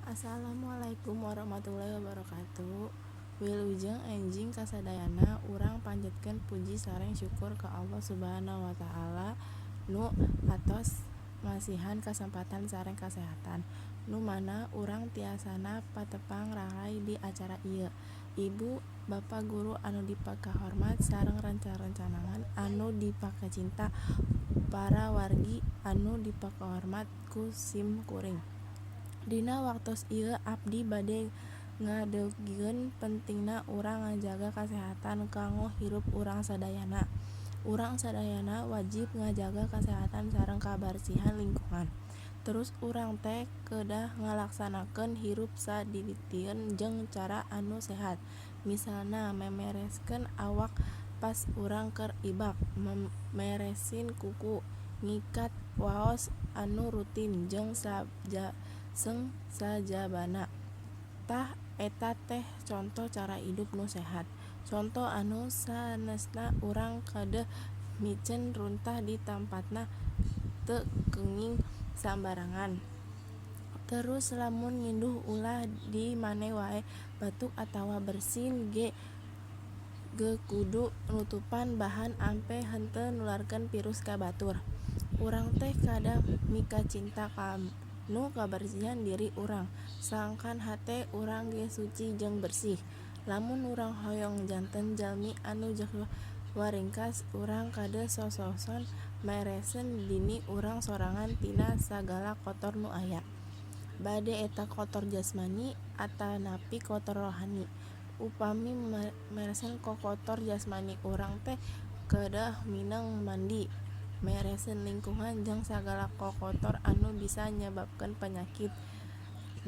Assalamualaikum warahmatullahi wabarakatuh. Wilujeng enjing kasadayana. Urang panjatkeun puji sareng syukur ka Allah Subhanahu wa taala nu atos masihan kasempatan sareng kasehatan nu mana urang tiasana patepang ralay di acara ieu. Ibu Bapak guru anu dipakahormat sareng rencang-rencangan anu dipakacinta, para wargi anu dipakahormat ku sim kuring. Dina waktos ieu abdi bade ngadugikeun pentingna urang ngajaga kasehatan kanggo hirup urang sadayana. Urang sadayana wajib ngajaga kasehatan sareng kabarsihan lingkungan. Terus urang teh kedah ngalaksanakeun hirup sadidinten jeung cara anu sehat, misalna memereskeun awak pas urang keur ibak, meresin kuku, nyikat waos anu rutin jeung sajabana. Tah, eta teh conto cara hidup nu sehat. Conto anu sanesna, urang kedah miceun runtah di tempatna, teu kenging sambarangan. Terus lamun nginduh ulah di mane wae, batuk atawa bersin ge kudu nutupan bahan ameh henteu nularkeun virus ka batur. Urang teh kedah mikacinta kana kabersihan diri urang sangkan hate urang ge suci jeung bersih. Lamun urang hoyong janten jalmi anu jiwa waringkas, urang kedah sososon mereseun diri urang sorangan tina sagala kotor nu aya, bade eta kotor jasmani atanapi kotor rohani. Upami mereseun kokotor jasmani, urang teh kedah mindeng mandi, mereseun lingkungan jeung sagala kokotor anu bisa nyebabkeun panyakit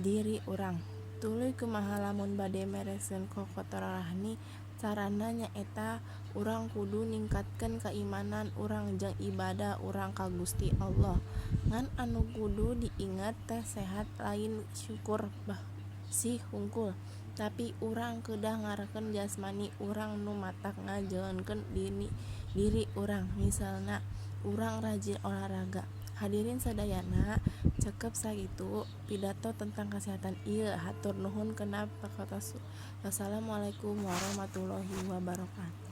diri urang. Tuluy kumaha lamun bade mereseun kokotor rohani? Carana nyaeta urang kudu ningkatkeun kaimanan urang jeung ibadah urang ka Gusti Alloh. Ngan anu kudu diinget teh, sehat lain saukur bersih hungkul, tapi urang kedah ngareken jasmani urang nu matak ngajeuhkeun diri urang, misalna urang rajin olahraga. Hadirin sadayana, cekap sakitu pidato tentang kasehatan ieu. Hatur nuhun kana perhatosan. Wassalamualaikum warahmatullahi wabarakatuh.